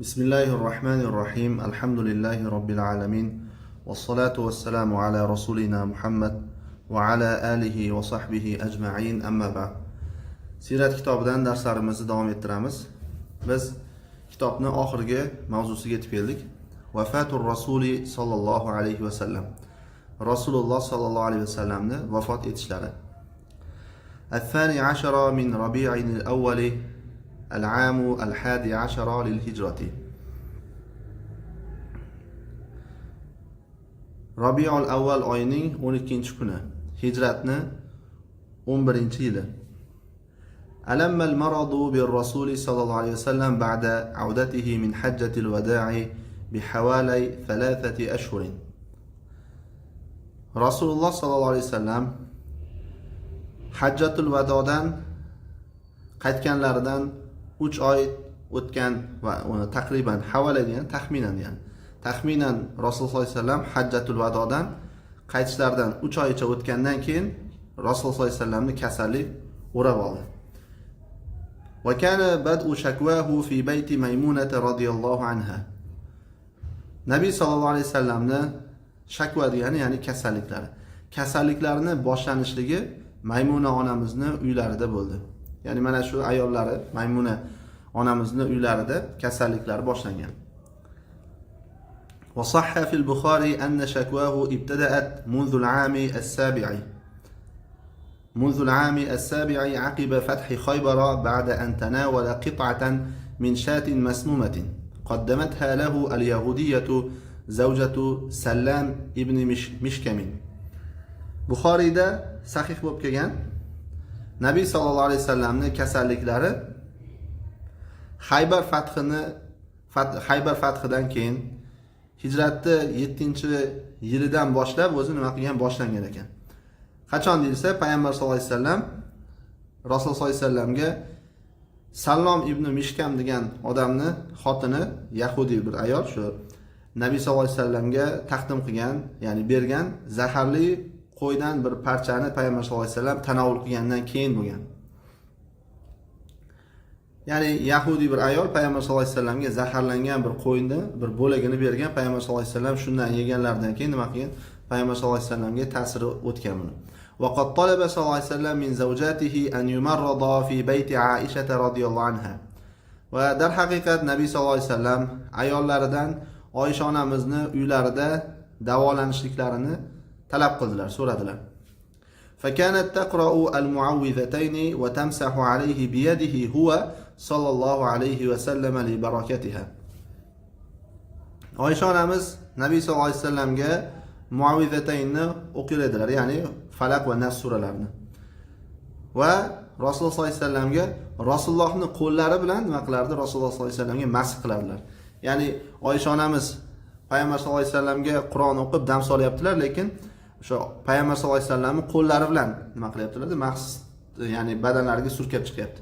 بسم الله الرحمن الرحيم، الحمد لله رب العالمين، والصلاة والسلام على رسولنا محمد وعلى آله وصحبه أجمعين، أما بعد. Siyrat kitobidan darslarimizni davom ettiramiz. Biz kitobni oxirgi mavzusiga yetib keldik. Vafatur Rasuli sollallohu alayhi vasallam. Rasululloh sollallohu alayhi vasallamni vafot etishlari. الثاني عشر من ربيع الأول العام الحادي عشر للهجرة. Robiul avval oyining 12-kuni, hijratni 11-yili. ألم المرض بالرسول صلى الله عليه وسلم بعد عودته من حجة الوداع بحوالي 3 أشهر. Rasululloh sollallohu alayhi vasallam Hajjatul vadodan qaytganlaridan 3 oy o'tgan va uni taqriban, havala degan taxminan, ya'ni taxminan Rasululloh sollallohu alayhi vasallam Hajjatul vadodan qaytishlaridan 3 oycha o'tgandan keyin Rasululloh sollallohu alayhi vasallamni kasallik o'rab oldi. وكان بدء شكواه في بيت ميمونة رضي الله عنها. Nabiy sollallohu alayhi vasallamni shakva degani, ya'ni kasalliklari. Kasalliklarini boshlanishligi Maymuna onamizni uylarida bo'ldi. Ya'ni mana shu ayollari Maymuna onamizni uylarida kasalliklari boshlangan. وصح في البخاري أن شكواه ابتدأت منذ العام السابع عقب فتح خيبر، بعد أن تناول قطعة من شاة مسمومة قدمتها له اليهودية زوجة سلام ابن مشكم. Buxoriyda sahih bo'lib kelgan, Nabiy sollallohu alayhi vasallamni kasalliklari Haybar fathidan keyin hijratni 7-yilidan boshlab o'zi nima qilgan, boshlangan ekan. Qachon deyilsa, payg'ambar sollallohu alayhi vasallam, Rasululloh sollallohu alayhi vasallamga Sallom ibn Mishkam degan odamni xotini, yahudiy bir ayol, shu Nabiy sollallohu alayhi vasallamga taqdim qilgan, ya'ni bergan zaharli qo'ydan bir parchani payg'ambar sollallohu alayhi vasallam tanovul qilgandan keyin bo'lgan. Ya'ni yahudiy bir ayol payg'ambar sollallohu alayhi vasallamga zaharlangan bir qo'yni bir bo'lagini bergan. Payg'ambar sollallohu alayhi vasallam shundan yeganlaridan keyin nima qilgan? Payg'ambar sollallohu alayhi vasallamga ta'siri o'tgan buni. وقد طلب صلى الله عليه وسلم من زوجاته أن يمرضا في بيت عائشة رضي الله عنها. Va darhaqiqat Nabiy sollallohu alayhi vasallam ayollaridan Oysha onamizni uylarida davolanishliklarini talab qildilar, so'radilar. فكانت تقرأ المعوذتين وتمسح عليه بيده هو صلى الله عليه وسلم لبركتها. Oysha onamiz Nabiy sollallohu alayhi vasallamga muavvizataynni o'qir edilar, ya'ni Falaq va Nas suralarini. Va Rasululloh sollallohu alayhi vasallamga Rasulullohni qo'llari bilan nima qilardi? Rasululloh sollallohu alayhi vasallamga masx qilardilar. Ya'ni Oysha onamiz payg'ambar sollallohu alayhi vasallamga Qur'on o'qib dam solyaptilar, lekin o'sha payg'ambar sollallohu alayhi vasallamni qo'llari bilan nima qilyaptilar? Maxsus, ya'ni badanlariga surkab chiqyapti.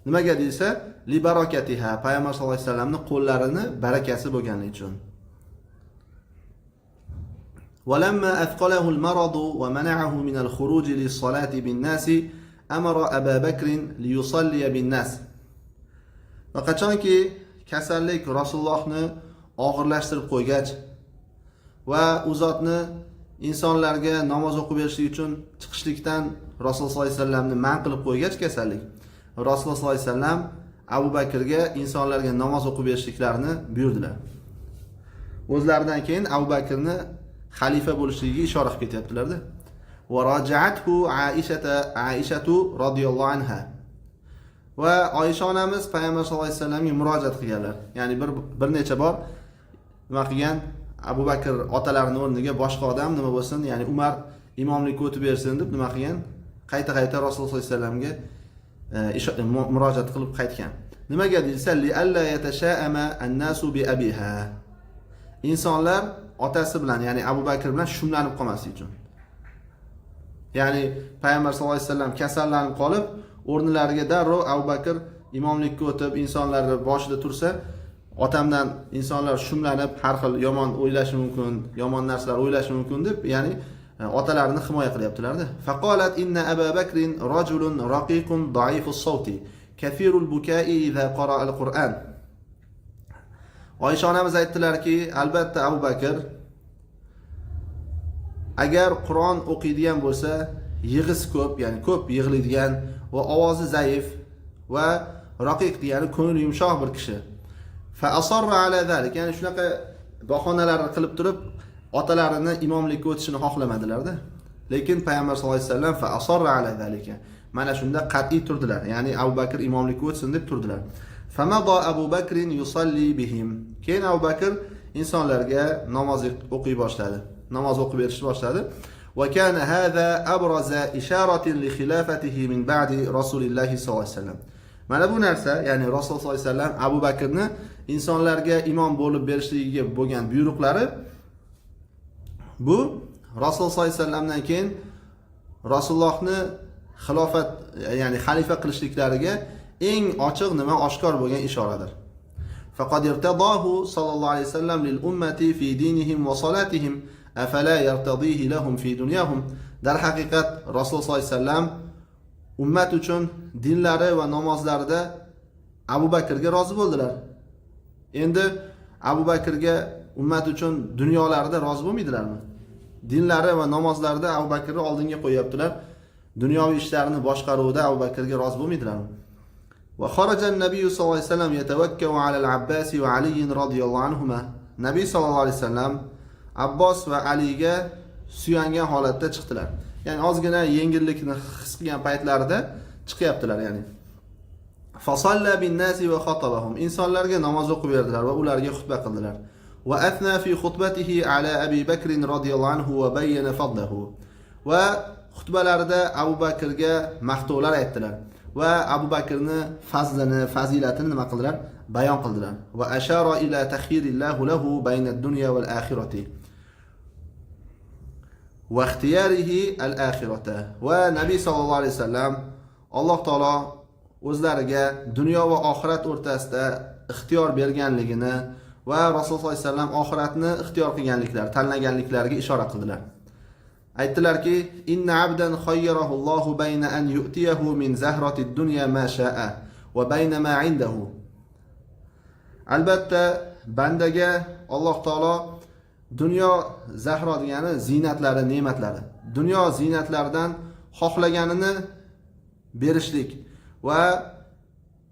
Nimaga deyilsa, لبركتها, payg'ambar sollallohu alayhi vasallamni qo'llarini barakasi bo'lganligi uchun. ولما أثقله المرض ومنعه من الخروج للصلاة بالناس، أمر أبا بكر ليصلي بالناس. Va qachonki kasallik Rasulullohni og'irlashtirib qo'ygach va u zotni insonlarga namoz o'qib berishlik uchun chiqishlikdan Rasululloh sollallohu alayhi vasallamni man qilib qo'ygach kasallik, Rasululloh sollallohu alayhi vasallam Abu Bakrga insonlarga namoz o'qib berishliklarini buyurdilar. O'zlaridan keyin Abu Bakrni xalifa bo'lishligiga ishora qilib ketyaptilarda. وراجعته عائشة رضي الله عنها. Va Oysha onamiz payg'ambar sollallohu alayhi vasallamga murojaat qilganlar. Ya'ni bir necha bor nima qilgan? Abu Bakr otalarini o'rniga boshqa odam nima bo'lsin, ya'ni Umar imomlikka o'tib bersin deb nima qilgan? Qayta-qayta Rasululloh sollallohu alayhi vasallamga murojaat qilib qaytgan. Nimaga deyilsa, لئلا يتشاءم الناس بأبيها. Insonlar otasi bilan, ya'ni Abu Bakr bilan shumlanib qolmaslik uchun. Ya'ni payg'ambar sollallohu alayhi vasallam kasallanib qolib, o'rnilariga darrov Abu Bakr imomlikka o'tib, insonlarni boshida tursa, otamdan insonlar shumlanib, har xil yomon o'ylashi mumkin, yomon narsalar o'ylashi mumkin deb, ya'ni otalarini himoya qilyaptilarda. فقالت إن أبا بكر رجل رقيق ضعيف الصوت كثير البكاء إذا قرأ القرآن. Oysha onamiz aytdilarki, albatta Abu Bakr agar Qur'on o'qiydigan bo'lsa, yig'is ko'p, ya'ni ko'p yig'laydigan va ovozi zaif va raqiq degani ko'ngli yumshoq bir kishi. Fa asarra ala zalik, ya'ni shunaqa bahonalarni qilib turib otalarini imomlikka o'tishini xohlamadilar-da. Lekin payg'ambar sollallohu alayhi vasallam fa asarra ala zalika, mana shunda qat'iy turdilar, ya'ni Abu Bakr imomlikka o'tsin deb turdilar. Famada Abu Bakrin yusalli bihim. Keyin Abu Bakr insonlarga namoz o'qiy boshladi. Namoz o'qib berishni boshladi. Va kana hada abraza isharatin li xilafatihi min ba'di Rasulillahi sollallohu alayhi vasallam. Mana bu narsa, ya'ni Rasul sollallohu alayhi vasallam Abu Bakrni insonlarga imom bo'lib berishligiga bo'lgan buyruqlari, bu Rasul sollallohu alayhi vasallamdan keyin Rasulullohni xilofat, ya'ni xalifa qilishliklariga eng ochiq nima oshkor bo'lgan ishoradir. Faqad irtadahu sallallohu alayhi vasallam lil ummati fi dinihim va salatihim afala yartadihi lahum fi dunyahum. Darhaqiqat Rasul sollallohu alayhi vasallam ummat uchun dinlari va namozlarida Abu Bakrga rozi bo'ldilar. Endi Abu Bakrga ummat uchun dunyolarida rozi bo'lmaydilarmi? Dinlari va namozlarida Abu Bakrni oldinga qo'yaptilar. Dunyoviy ishlarini boshqaruvda Abu Bakrga rozi bo'lmaydilarmi? Va kharaja an-nabiy sollallohu alayhi vasallam yatawakkau ala al-Abbas va Ali radhiyallohu anhuma. Nabiy sollallohu alayhi vasallam Abbos va Aliga suyangan holatda chiqdilar. Ya'ni ozgina yengillikni his qilgan paytlarida chiqyaptilar, ya'ni. Fasalla bin-nasi va xatabahum. Insonlarga namoz o'qib berdilar va ularga xutba qildilar. Va athna fi xutbatihi ala Abi Bakr radhiyallohu anhu va bayyana fadlahu. Va xutbalarida Abu Bakrga maqtovlar aytdilar va Abu Bakrni fazlini, fazilatini nima qildilar? Bayon qildilar. Va ashara ila takhyirillahu lahu bayna ad-dunya wal akhirati va ixtiyarihi al-akhirata. Va Nabiy sallallohu alayhi vasallam Alloh taolo o'zlariga dunyo va oxirat o'rtasida ixtiyor berganligini va Rasululloh sollallohu alayhi vasallam oxiratni ixtiyor qilganliklari, tanlaganliklariga ishora qildilar. Aytdilarki, inna abdan khayyarahu Allohu bayna an yu'tiyahu min zahratid dunya ma sha'a va bayna ma indahu. Albatta bandaga Alloh taolo dunyo zahro degani ziynatlari, ne'matlari. Dunyo ziynatlaridan xohlaganini berishlik va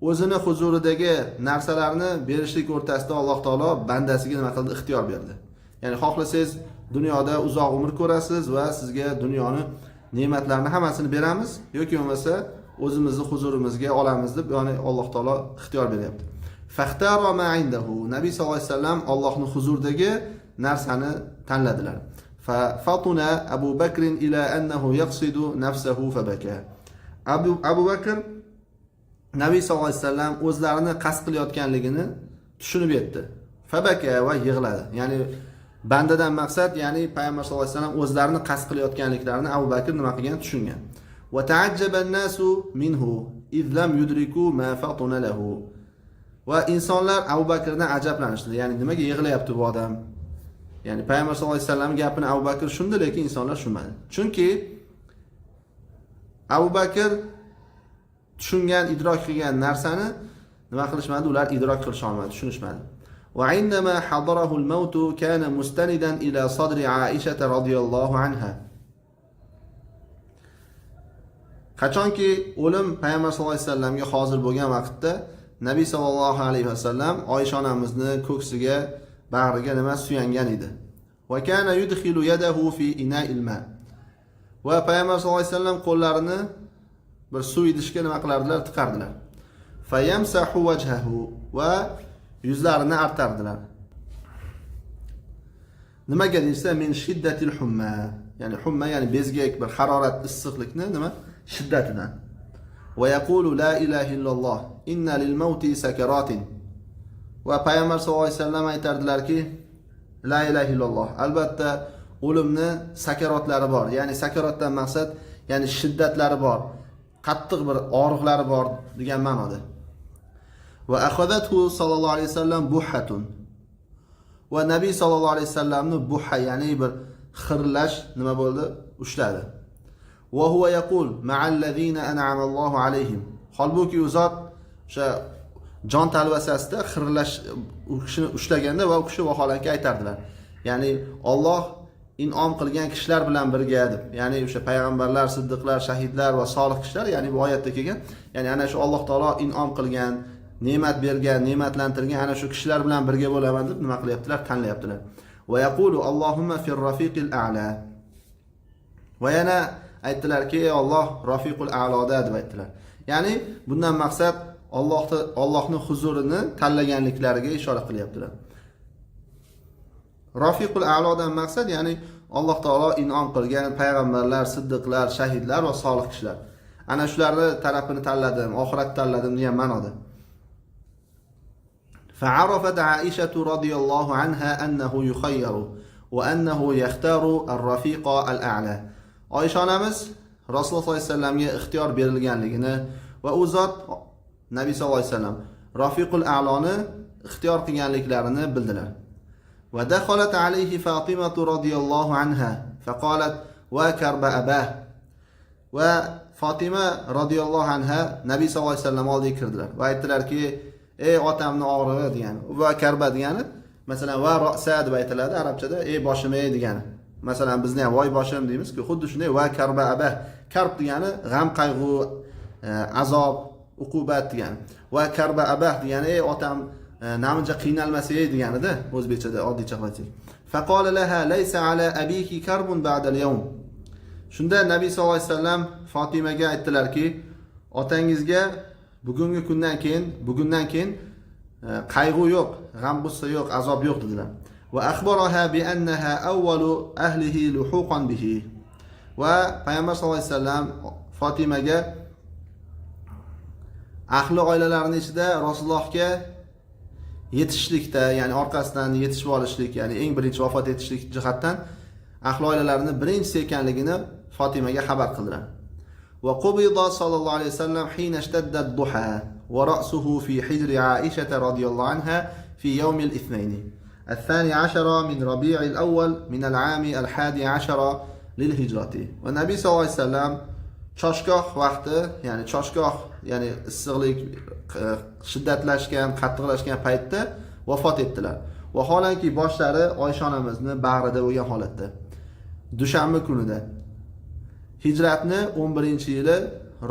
o'zini huzuridagi narsalarni berishlik o'rtasida Alloh taolo bandasiga nima qildi? Ixtiyor berdi. Ya'ni xohlasangiz dunyoda uzoq umr ko'rasiz va sizga dunyoni ne'matlarini hammasini beramiz yoki bo'lmasa o'zimizni huzurimizga olamiz deb, ya'ni Alloh taolo ixtiyor beryapti. Faxtara ma indahu. Nabiy sollallohu alayhi vasallam Allohning huzuridagi narsani tanladilar. Fa fatuna Abu Bakr ila annahu yaqsidu nafsahu fabaka. Abu Bakr Nabiy sollallohu alayhi vasallam o'zlarini qasd qilayotganligini tushunib yetdi. Fabaka va yig'ladi. Ya'ni bandadan maqsad, ya'ni payg'ambar sollallohu alayhi vasallam o'zlarini qasd qilayotganliklarini Abu Bakr nima qilgan, tushungan. Va ta'ajjaba an-nasu minhu iz lam yudriku ma fatuna lahu. Va insonlar Abu Bakrdan ajablanishdi. Ya'ni nimaga yig'layapti bu odam? Ya'ni payg'ambar sollallohu alayhi vasallam gapini Abu Bakr tushundi, lekin insonlar tushunmadi. Chunki Abu Bakr tushungan, idrok qilgan narsani nima qilishmadi? Ular idrok qilisha olmadi, tushunishmadi. Va indama hadarahu al-maut kana mustanidan ila sadri Aisha radhiyallohu anha. Qachonki o'lim payg'ambar sollallohu alayhi vasallamga hozir bo'lgan vaqtda Nabiy sollallohu alayhi vasallam Oysha onamizni ko'ksiga, bag'riga nima suyangan edi. Va kana yudkhilu yadahu fi ina'il ma. Va payg'ambar sollallohu alayhi vasallam qo'llarini bir suv idishga nima qilardilar? Tiqardilar. Fayamsahu wajhahu va yuzlarini artardilar. Nimaga deyilsa, min shiddatil humma, ya'ni humma ya'ni bezgak bir harorat, issiqlikni nima shiddatidan. Va yaqulu la ilaha illalloh inna lil mauti sakaratin. Va payg'ambar sollallohu alayhi vasallam aytardilarki, la ilaha illalloh, albatta o'limni sakarotlari bor. Ya'ni sakarotdan maqsad, ya'ni shiddatlari bor, qattiq bir og'riqlari bor degan ma'noda. Va akhadathu sallallohu alayhi vasallam buhatun. Va Nabiy sallallohu alayhi vasallamni buha, ya'ni bir xirlash nima bo'ldi? Ushladi. Va huwa yaqul ma'allazina an'ama Allohu alayhim. Holbuki u zot o'sha jon talvasasida xirlash U kishini ushlaganda va u kishi vaholanki aytardilar, ya'ni Olloh in'om qilgan kishilar bilan birga deb, ya'ni o'sha payg'ambarlar, siddiqlar, shahidlar va solih kishilar, ya'ni bu oyatda kelgan, ya'ni ana shu Alloh taolo in'om qilgan, ne'mat bergan, ne'matlantirgan ana shu kishilar bilan birga bo'laman deb nima qilyaptilar, tanlayaptilar. Va yaqulu Allohumma fir rafiqil a'la. Va yana aytdilarki, ey Alloh, rafiqul a'loda deb aytdilar. Ya'ni bundan maqsad Allohni huzurini tanlaganliklariga ishora qilyaptilar. Rafiqul a'lodan maqsad, ya'ni Alloh taolo in'om qilgan payg'ambarlar, siddiqlar, shahidlar va solih kishilar. Ana shularni tarafini tanladim, oxirat tanladim degan ma'noda. فعرفت عائشة رضي الله عنها أنه يخير وأنه يختار الرفيق الأعلى. Oysha onamiz Rasululloh sollallohu alayhi vasallamga ixtiyor berilganligini va u zot Nabiy sollallohu alayhi vasallam Rafiqul A'loni ixtiyor qilganliklarini bildilar. Va dakhalat alayhi Fatimatu radhiyallohu anha faqalat va karba abah. Va Fatima radhiyallohu anha Nabiy sollallohu alayhi vasallam oldiga kirdilar va aytdilarki, ey otamni og'rig'i degani, va karba degani, masalan, va rosa deb aytiladi arabchada, ey boshim ey degani. Masalan, bizni ham voy boshim deymizku, xuddi shunday va karba abah. Karb degani g'am, qayg'u, azob, uqubat degani. Va karba abah degani ey otam namuncha qiynalmasa ey deganida, o'zbekchada oddiycha qilib aytsak. Faqala laha laysa ala abiki karbun ba'da al-yawm. Shunda Nabiy sollallohu alayhi vasallam Fotimaga aytdilarki, otangizga bugungi kundan keyin, bugundan keyin qayg'u yo'q, g'am g'ussa yo'q, azob yo'q dedilar. Va akhbaraha bi annaha awwalu ahlihi luhuqan bihi. Va payg'ambar sollallohu alayhi vasallam Fotimaga ahli oilalarining ichida Rasulullohga yetishishlikda, ya'ni orqasidan yetishib olishlik, ya'ni eng birinchi vafot etishlik jihatdan ahli oilalarini birinchisi ekanligini Fotimaga xabar qildilar. Va qubida sallallohu alayhi vasallam hina ishtadda ad-duha va ra'suhu fi hijri Aisha radhiyallohu anha fi yawm al-ithnayn 12 من ربيع الأول من العام 11 للهجرة. Va Nabiy sallallohu alayhi vasallam choshgoh vaqti, ya'ni choshgoh, ya'ni issiqlik shiddatlashgan, qattiqlashgan paytda vafot etdilar. Vaholanki boshlari Oysha onamizni bag'rida bo'lgan holatda. Dushanba kunida Hijratni 11-yili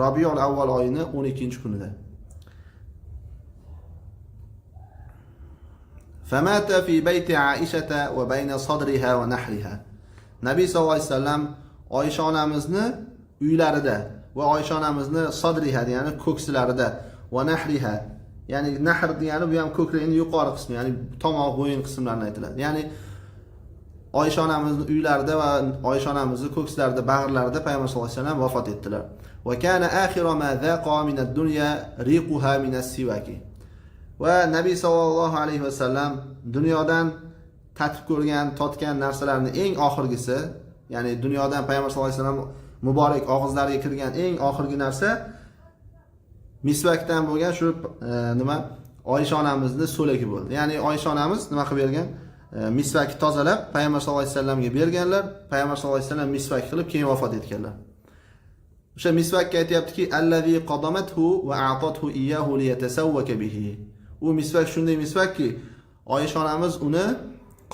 Robiul avval oyini 12-kunida. Famata fi bayti Aishata va bayna sadriha va nahriha. Nabiy sollallohu alayhi vasallam Oysha onamizni uylarida va Oysha onamizni sadriha ya'ni ko'ksilarida va nahriha, ya'ni nahr degani bu ham ko'kragining yuqori qismi, ya'ni tomoq, bo'yin qismlarini aytiladi. Ya'ni Oysha onamizni uylarida va Oysha onamizni ko'kslarida, bag'rlarida payg'ambar sollallohu alayhi vasallam vafot etdilar. Va kana axiru ma zaqa min ad-dunya riquha min as-siwaki. Va Nabiy sollallohu alayhi vasallam dunyodan tatib ko'rgan, totgan narsalarning eng oxirgisi, ya'ni dunyodan payg'ambar sollallohu alayhi vasallam muborak og'izlariga kirgan eng oxirgi narsa misvakdan bo'lgan shu nima Oysha onamizni so'lagi bo'ldi. Ya'ni Oysha onamiz nima qilib bergan? Misvakni tozalab payg'ambar sollallohu alayhi vasallamga berganlar. Payg'ambar sollallohu alayhi vasallam misvak qilib keyin vafot etganlar. O'sha misvakka aytayaptiki, allazi qadamathu va a'tathu iyyahu liyatasawwaka bihi. U misvak shunday misvakki, Oysha onamiz uni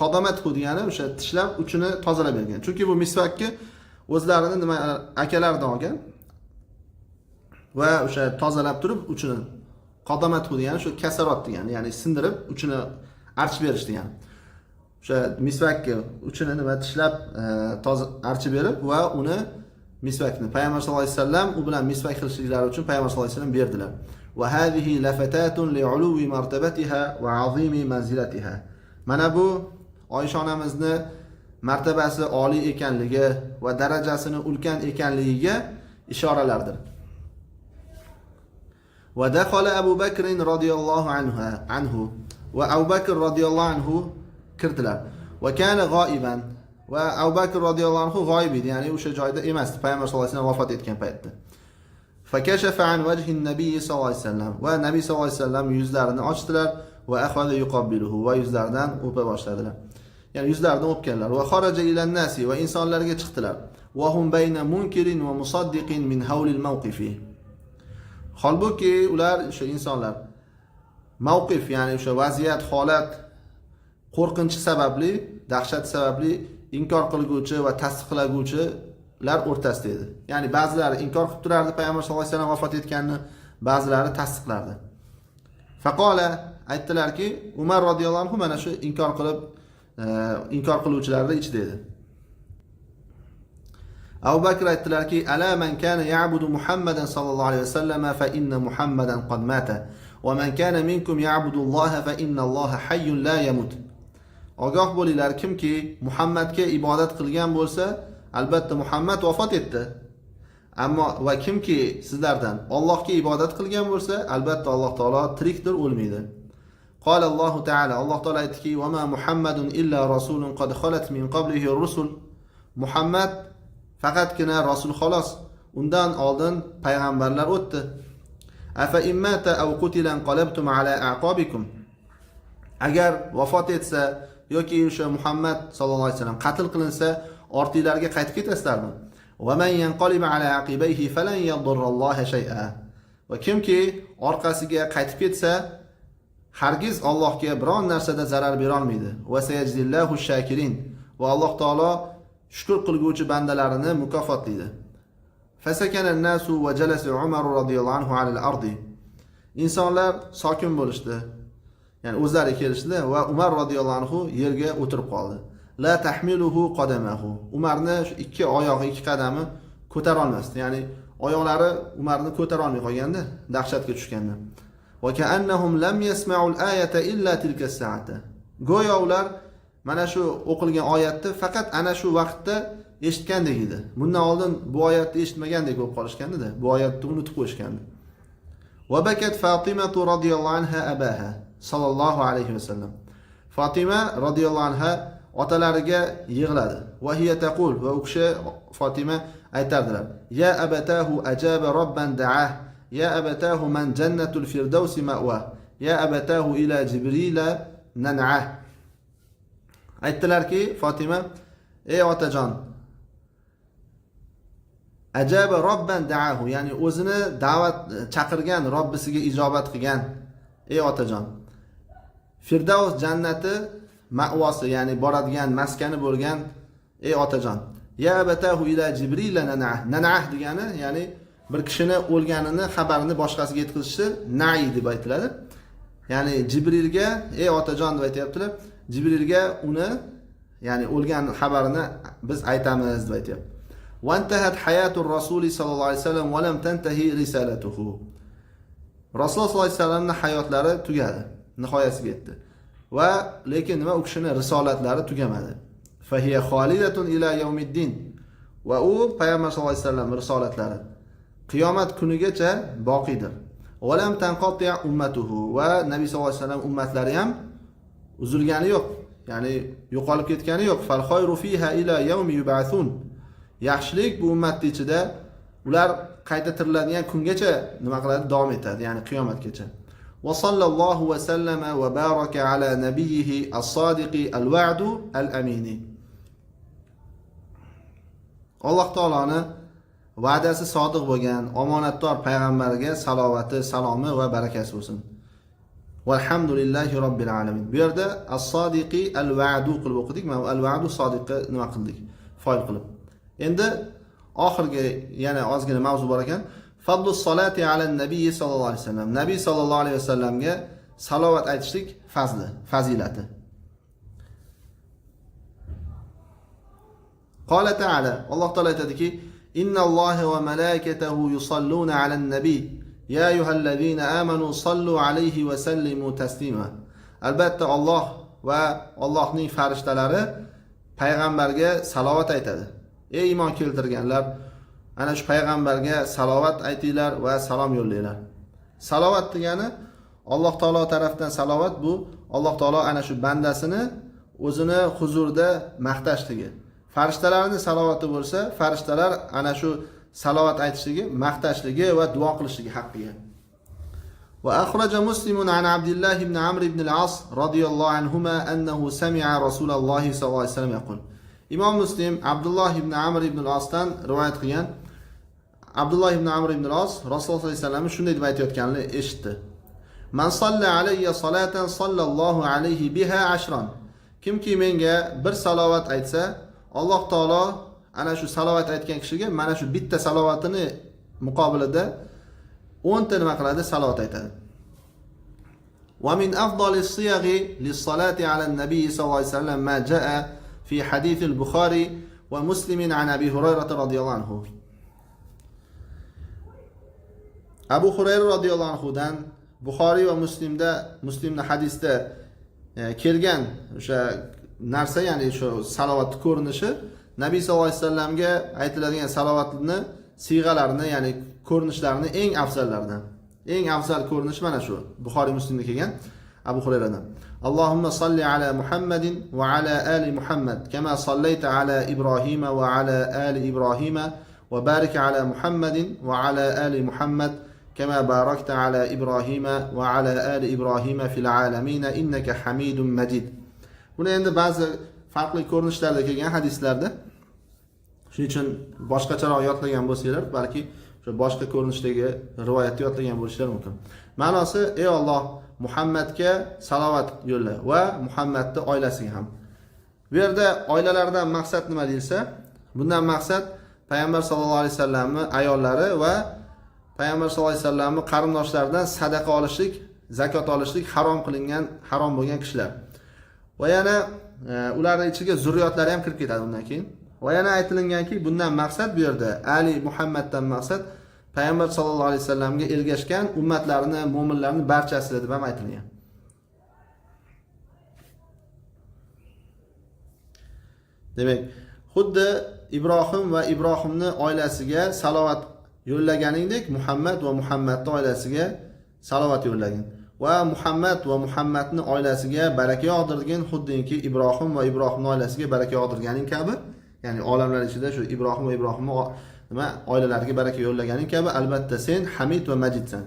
qadamathu degani o'sha tishlab uchini tozalab bergan. Chunki bu misvakni o'zlarini nima akalaridan olgan va o'sha tozalab turib uchini qadamathu degani shu kasarot degani, ya'ni sindirib uchini archib berish degani. O'sha misvakni uchini nima tishlab toza archib berib va uni misvakni payg'ambar sollallohu alayhi vasallam u bilan misvak qilishliklari uchun payg'ambar sollallohu alayhi vasallam berdilar. Va hadhihi lafatatun li'uluwi martabatiha va 'azimi manzilatiha. Mana bu Oysha onamizni martabasi oliy ekanligi va darajasini ulkan ekanligiga ishoralardir. Va dakhala Abu Bakr radhiyallohu anhu va Abu Bakr radhiyallohu anhu kirdilar. Va kana g'oiban va Abu Bakr radhiyallohu anhu g'oyib edi, ya'ni o'sha joyda emasdi payg'ambar sollallohu alayhi vasallam vafot etgan paytda. Fakashafa an wajhi an-nabiy sollallohu alayhi vasallam va nabiy sollallohu alayhi vasallam yuzlarini ochdilar va akhadha yuqabbiluhu va yuzlaridan o'pa boshladilar. Ya'ni yuzlaridan o'pganlar va xaraja ilan nasi va insonlarga chiqdilar. Va hum bayna munkirin va musaddiqin min hawlil mawqifi. Holbuki ular o'sha insonlar Mavqif, ya'ni o'sha vaziyat, holat qo'rqinchi sababli, dahshat sababli inkor qilguvchi va tasdiqlaguvchilar o'rtasida edi. Ya'ni ba'zilari inkor qilib turardi payg'ambar sollallohu alayhi vasallam vafot etganini, ba'zilari tasdiqlardi. Faqola, aytdilarki, Umar radhiyallohu anhu mana shu inkor qilib, inkor qiluvchilarning ichida edi. Abu Bakr aytdilarki, ala man kana ya'budu Muhammadan sallallohu alayhi vasallam fa inna Muhammadan qad mata va man kana minkum ya'budu Alloha fa inna Alloha hayyun la yamut. Ogoh bo'linglar, kimki Muhammadga ibodat qilgan bo'lsa, albatta Muhammad vafot etdi. Ammo va kimki sizlardan Allohga ibodat qilgan bo'lsa, albatta Alloh taolo tirikdir, o'lmaydi. Qala Allohu taala, Alloh taolo aytdiki, va ma Muhammadun illa rasulun qad khalat min qablihi rusul. Muhammad faqatgina rasul xolos, undan oldin payg'ambarlar o'tdi. Afa immata aw qutila inqalabtum ala a'qabikum. Agar vafot etsa yoki o'sha Muhammad sallallohu alayhi vasallam qatl qilinsa, ortinglarga qaytib ketasizlarmi? Va man yanqalib ala aqibayhi falan yadurralloha shay'a. Va kimki orqasiga qaytib ketsa, hargiz Allohga biron narsada zarar bera olmaydi. Va sayajzillahu shakirin. Va Alloh taolo shukr qilguvchi bandalarini mukofotlaydi. Fasakana an-nasu va jalasa Umar radhiyallohu anhu ala al-ardi. Insonlar sokin bo'lishdi. Ya'ni o'zlari kelishdi va Umar radhiyallohu anhu yerga o'tirib qoldi. La tahmiluhu qadamahu. Umarni shu ikki oyog'i, ikki qadami ko'tara olmasdi. Ya'ni oyoqlari Umarni ko'tara olmay qolganda, dahshatga tushganda. Va ka'annahum lam yasma'u al-ayata illa tilka as-sa'ata. Go'yo ular mana shu o'qilgan oyatni faqat ana shu vaqtda eshitgandek edi. Bundan oldin bu oyatni eshitmagandek bo'lib qolishgandi-da, bu oyatni unutib qo'yishgandi. Va bakat Fatima radhiyallohu anha abaha sallallohu alayhi vasallam. Fatima radhiyallohu anha otalariga yig'ladi. Va hiya taqul, va u kishi Fatima aytardilar: Ya abatahu ajaba robban da'ah, ya abatahu man jannatul firdausi ma'wa, ya abatahu ila jibrila nan'ah. Aytdilarki Fatima: ey otajon, ajaba robban da'ahu, ya'ni o'zini da'vat chaqirgan Robbisiga ijobat qilgan ey otajon, Firdavs jannati ma'vosi, ya'ni boradigan maskani bo'lgan ey otajon, ya abatahu ila jibrila nan'ah. Nan'ah degani, ya'ni bir kishini o'lganini xabarini boshqasiga yetkazishi na'i deb aytiladi. Ya'ni Jibrilga ey otajon deb aytayaptilar. Jibrilga uni, ya'ni o'lgan xabarini biz aytamiz deb aytyapti. Va intahat hayatur rasuli sallallohu alayhi vasallam va lam tantahi risalatuhu. Rasululloh sollallohu alayhi vasallamning hayotlari tugadi, nihoyasiga yetdi. Va lekin nima, u kishining risolatlari tugamadi. Fahiya khalidatun ila yawmiddin. Va u payg'ambar sollallohu alayhi vasallam risolatlari qiyomat kunigacha boqiydir. Va lam tanqati ummatuhu. Va nabiy sollallohu alayhi vasallam ummatlari ham uzilgani yo'q, ya'ni yo'qolib ketgani yo'q. Fal khayru fiha ila yawmi yub'athun. Yaxshilik bu ummatning ichida ular qayta tiriladigan kungacha nima qiladi? Davom etadi, ya'ni qiyomatgacha. Va sallallohu va sallama va baraka ala nabiyhi as-sodiqi al-wa'du al-amini. Alloh taoloni va'dasi sodiq bo'lgan omonatdor payg'ambarga salovati, salomi va barakasi bo'lsin. Valhamdulillahi robbil alamin. Bu yerda as-sodiqi al-va'du qilib o'qidik. Mana al-va'du sodiqni nima qildik? Foil qilib. Endi oxirgi yana ozgina mavzu bor ekan. Fadlus solati ala nabiy sallallohu alayhi vasallam. Nabiy sallallohu alayhi vasallamga salovat aytishlik fazli, fazilati. Qala ta'ala, Alloh taolo aytadiki: Innalloha va malaikatahu yusalluna alan nabiy. Ya ayyuhallazina amanu sallu alayhi va sallimu taslima. Albatta Alloh va Allohning farishtalari payg'ambarga salovat aytadi. Ey iymon keltirganlar, ana shu payg'ambarga salovat aytinglar va salom yo'llanglar. Salovat degani Alloh taolo tarafdan salovat, bu Alloh taolo ana shu bandasini o'zini huzurida maqtashligi. Farishtalarning salovati bo'lsa, farishtalar ana shu salovat aytishligi, maqtashligi va duo qilishligi haqqiga. Va akhraja Muslim an Abdullah ibn Amr ibn al-As radhiyallohu anhuma annahu sami'a Rasululloh sallallohu alayhi vasallam yaqul. Imom Muslim Abdulloh ibn Amr ibn al-Asdan rivoyat qilgan. Abdulloh ibn Amr ibn al-As Rasululloh sollallohu alayhi vasallam shunday deb aytayotganini eshitdi. Man salla alayya salatan sallallohu alayhi biha ashran. Kimki menga bir salovat aytsa, Alloh taolo ana shu salovat aytgan kishiga mana shu bitta salovatini muqobilida 10 ta nima qiladi? Salovat aytadi. Va min afdalis siyaghi lis-salati ala an-nabiy sallallohu alayhi vasallam ma jaa fi hadith al-Bukhari va Muslim an Abi Hurayra radhiyallohu anhu. Abu Hurayra radhiyallohu anhudan Buxoriy va Muslimda hadisda kelgan o'sha narsa, ya'ni shu salovatni ko'rinishi Nabiy sallallohu alayhi vasallamga aytiladigan salovatni siyg'alarini, ya'ni ko'rinishlarini eng afzallaridan. Eng afzal ko'rinish mana shu Buxoriy Muslimda kelgan Abu Hurayradan. Allohumma salli ala Muhammadin va ala ali Muhammad kama sallayta ala Ibrohim va ala ali Ibrohim va barik ala Muhammadin va ala ali Muhammad kama barakta ala Ibrohim va ala ali Ibrohim fil alamin innaka Hamidum Majid. Buni endi ba'zi farqli ko'rinishlarda kelgan hadislarda. Shuning uchun boshqacharoq yodlagan bo'lsanglar, balki o'sha boshqa ko'rinishdagi rivoyatni yodlagan bo'lishlari mumkin. Ma'nosi, ey Alloh, Muhammadga salovat yo'lla va Muhammadning oilasiga ham. Bu yerda oilalardan maqsad nima deyilsa, bundan maqsad payg'ambar sallallohu alayhi vasallamning ayollari va payg'ambar sallallohu alayhi vasallamning qarindoshlaridan sadaqa olishlik, zakot olishlik harom qilingan, harom bo'lgan kishilar. Va yana ularning ichiga zurriyotlari ham kirib ketadi undan keyin. Va yana aytilinganki, bundan maqsad bu yerda Ali Muhammaddan maqsad payg'ambar sallallohu alayhi vasallamga ergashgan ummatlarni, mo'minlarni barchasi deb ham aytilgan. Demak, xuddi Ibrohim va Ibrohimning oilasiga salovat yo'llaganingdek, Muhammad va Muhammadning oilasiga salovat yo'llagin. Va Muhammad va Muhammadning oilasiga baraka yog'dirgin, xuddiki Ibrohim va Ibrohimning oilasiga baraka yog'dirganing kabi, ya'ni olamlar ichida shu Ibrohim va Ibrohimning nima oilalariga baraka yo'llaganing kabi, albatta sen Hamid va Majidsan.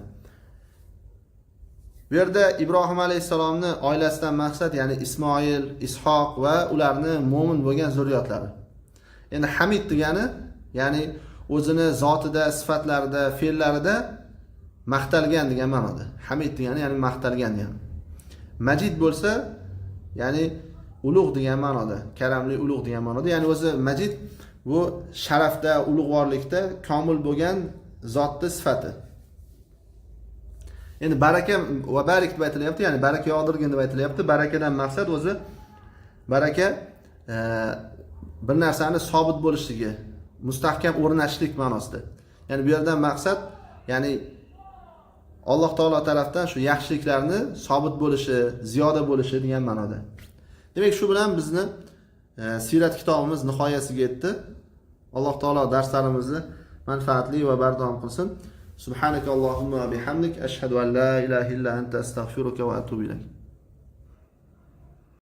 Bu yerda Ibrohim alayhissalomning oilasidan maqsad, ya'ni Ismoil, Ishoq va ularni mo'min bo'lgan zurriyotlari. Endi Hamid degani, ya'ni o'zini zotida, sifatlarida, fe'llarida maqtalgan degan ma'noda. Hamid degani ya'ni maqtalgan degani. Majid bo'lsa, ya'ni ulug' degan ma'noda, karamli ulug' degan ma'noda. Ya'ni o'zi Majid bu sharafda, ulug'vorlikda komil bo'lgan zotning sifati. Endi baraka va barik deb aytilyapti, ya'ni baraka yog'dirgin deb aytilyapti. Barakadan maqsad o'zi baraka bir narsani sobit bo'lishligi, mustahkam o'rnashlik ma'nosida. Ya'ni bu yerdan maqsad, ya'ni Alloh taolo tarafdan shu yaxshiliklarni sobit bo'lishi, ziyoda bo'lishi degan ma'noda. Demak, shu bilan bizni siyrat kitobimiz nihoyasiga yetdi. Alloh taolo darslarimizni manfaatli va bardavom qilsin. Subhanakallohumma va bihamdik, ashhadu an la ilaha illa anta, astag'firuka va atubu ilayk.